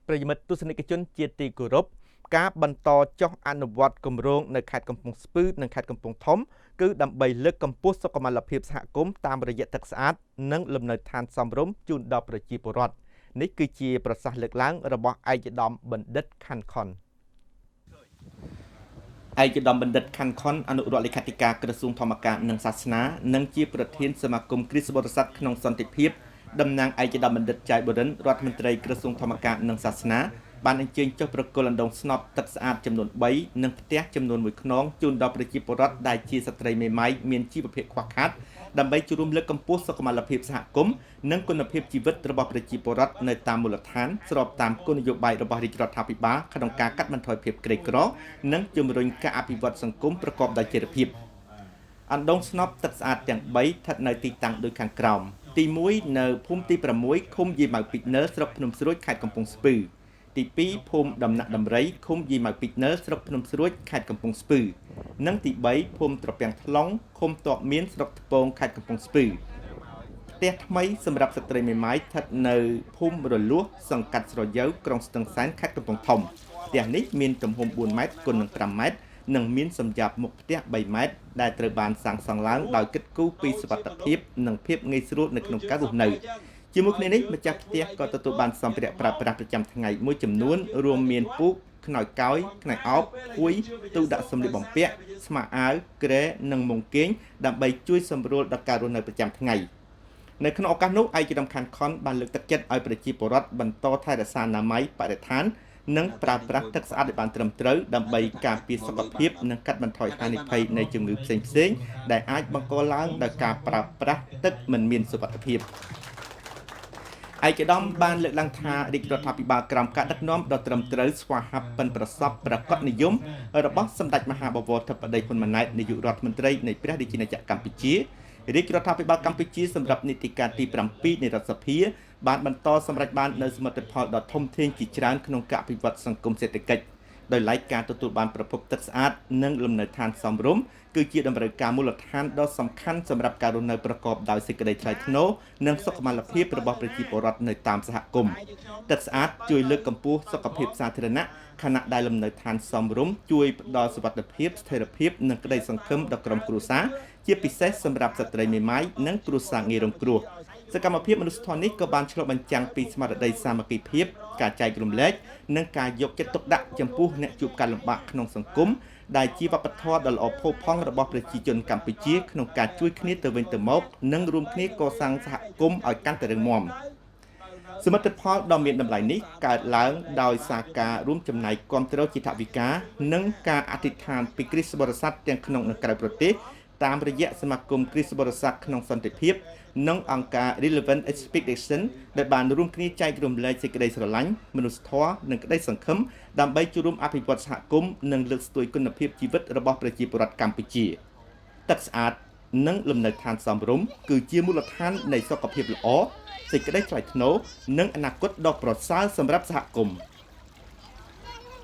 ប្រិយមិត្តទស្សនិកជនជាទីគោរពការបន្តចុះអនុវត្តគម្រោងនៅខេត្តកំពង់ស្ពឺនិងខេត្តកំពង់ធំគឺដើម្បីលើកកម្ពស់សុខុមាលភាពសហគមន៍តាមរយៈទឹកស្អាតនិងលំនៅឋានសមរម្យជូនដល់ប្រជាពលរដ្ឋនេះគឺជាប្រសាសន៍លើកឡើងរបស់ឯកឧត្តមបណ្ឌិតខាន់ខុនឯកឧត្តមបណ្ឌិតខាន់ខុនអនុរដ្ឋលេខាធិការក្រសួងធម្មការនិងសាសនានិងជាប្រធានសមាគមគ្រិស្តបរិស័ទក្នុងសន្តិភាពតំណាងឯកឧត្តមបណ្ឌិតចៅបរិនរដ្ឋមន្ត្រីក្រសួងធម្មការនិងសាសនាបានអញ្ជើញចុះប្រគល់អណ្ដូងស្នប់ទឹកស្អាតចំនួន3និងផ្ទះចំនួន1ខ្នងជូនដល់ប្រជាពលរដ្ឋដែលជាស្ត្រីមេម៉ាយមានជីវភាពខ្វះខាតដើម្បីចូលរួមលើកកម្ពស់សុខុមាលភាពសហគមន៍និងគុណភាពជីវិតរបស់ប្រជាពលរដ្ឋនៅតាមមូលដ្ឋានស្របតាមគោលនយោបាយរបស់រាជរដ្ឋាភិបាលក្នុងការកាត់បន្ថយភាពក្រីក្រនិងជំរុញការអភិវឌ្ឍសង្គមប្រកបដោយចីរភាពអណ្ដូងស្នប់ទឹកស្អាតទាំង3ស្ថិតនៅទីតាំងដូចខាងក្រោមទី1នៅភូមិទី6ឃុំយីម៉ៅពីចនិលស្រុកភ្នំស្រួចខេត្តកំពង់ស្ពឺទី2ភូមិដំណាក់ដំរីឃុំយីម៉ៅពីចនិលស្រុកភ្នំស្រួចខេត្តកំពង់ស្ពឺនិងទី3ភូមិត្រពាំងថ្លុងឃុំតបមានស្រុកថ្ពងខេត្តកំពង់ស្ពឺផ្ទះថ្មីសម្រាប់ស្ត្រីមេម៉ាយស្ថិតនៅភូមិរលួសសង្កាត់ស្រយូវក្រុងស្ទឹងសែនខេត្តកំពង់ធំផ្ទះនេះមានទំហំ4ម៉ែត្រគុណនឹង5ម៉ែត្រនិងមានសម្យាបមុខផ្ទះ3ម៉ែត្រដែលត្រូវបានសាងសង់ឡើងដោយគិតគូរពីសុវត្ថិភាពនិងភាពងាយស្រួលនៅក្នុងការរស់នៅជាមួយគ្នានេះម្ចាស់ផ្ទះក៏ទទួលបានសម្ភារៈប្រើប្រាស់ប្រចាំថ្ងៃមួយចំនួនរួមមានពូកខ្នើយកោយខ្នើយអោបភួយទូដាក់សម្លៀកបំពាក់ស្មាអាវគ្រែនិងមុងគេងដើម្បីជួយសម្រួលដល់ការរស់នៅប្រចាំថ្ងៃនៅក្នុងឱកាសនោះឯកឧត្តមខាន់ខុនបានលើកទឹកចិត្តឲ្យប្រជាពលរដ្ឋបន្តថែរក្សាអនាម័យបរិស្ថាននិងប្រើប្រាស់ទឹកស្អាតឲ្យបានត្រឹមត្រូវដើម្បីការពារសុខភាពនិងកាត់បន្ថយហានិភ័យនៃជំងឺផ្សេងៗដែលអាចបង្កឡើងដោយការប្រើប្រាស់ទឹកមិនមានសុវត្ថិភាពឯកឧត្តមបានលើកឡើងថារាជរដ្ឋាភិបាលក្រោមការដឹកនាំដ៏ត្រឹមត្រូវស្វាហាប់ប៉ិនប្រសប់ប្រកបនិយមរបស់សម្ដេចមហាបវរធិបតីហ៊ុនម៉ាណែតនាយករដ្ឋមន្ត្រីនៃព្រះរាជាណាចក្រកម្ពុជារាជរដ្ឋាភិបាលកម្ពុជាសម្រាប់នីតិកាលទី7នៃរដ្ឋសភាបានបន្តសម្រេចបាននូវសមិទ្ធផលដ៏ធំធេងជាច្រើនក្នុងការអភិវឌ្ឍសង្គមសេដ្ឋកិច្ចដោយឡែកការទទួលបានប្រភពទឹកស្អាតនិងលំនៅឋានសមរម្យគឺជាតម្រូវការមូលដ្ឋានដ៏សំខាន់សម្រាប់ការរស់នៅប្រកបដោយសេចក្តីថ្លៃថ្នូរនិងសុខុមាលភាពរបស់ប្រជាពលរដ្ឋនៅតាមសហគមន៍ទឹកស្អាតជួយលើកកម្ពស់សុខភាពសាធារណៈខណៈដែលលំនៅឋានសមរម្យជួយផ្ដល់សុវត្ថិភាពស្ថិរភាពនិងក្តីសង្ឃឹមដល់ក្រុមគ្រួសារជាពិសេសសម្រាប់ស្ត្រីមេម៉ាយនិងគ្រួសារងាយរងគ្រោះសកម្មភាពមនុស្សធម៌នេះក៏បានឆ្លុះបញ្ចាំងពីស្មារតីសាមគ្គីភាពការចែករំលែកនិងការយកចិត្តទុកដាក់ចំពោះអ្នកជួបការលំបាកក្នុងសង្គមដែលជាវប្បធម៌ដ៏ល្អផូរផង់របស់ប្រជាជនកម្ពុជាក្នុងការជួយគ្នាទៅវិញទៅមកនិងរួមគ្នាកសាងសហគមន៍ឲ្យកាន់តែរឹងមាំសមិទ្ធផលដ៏មានតម្លៃនេះកើតឡើងដោយសារការរួមចំណែកគាំទ្រជាថវិកានិងការអធិដ្ឋានពីគ្រិស្តបរិស័ទទាំងក្នុងនិងក្រៅប្រទេសតាមរយៈសមាគមគ្រិស្តបរិស័ទក្នុងសន្តិភាពនិងអង្គការ Relevant Expedition ដែលបានរួមគ្នាចែករំលែកសេចក្តីស្រឡាញ់មនុស្សធម៌និងក្តីសង្ឃឹមដើម្បីចូលរួមអភិវឌ្ឍសហគមន៍និងលើកស្ទួយគុណភាពជីវិតរបស់ប្រជាពលរដ្ឋកម្ពុជាទឹកស្អាតនិងលំនៅឋានសមរម្យគឺជាមូលដ្ឋាននៃសុខភាពល្អសេចក្តីថ្លៃថ្នូរនិងអនាគតដ៏ប្រសើរសម្រាប់សហគមន៍។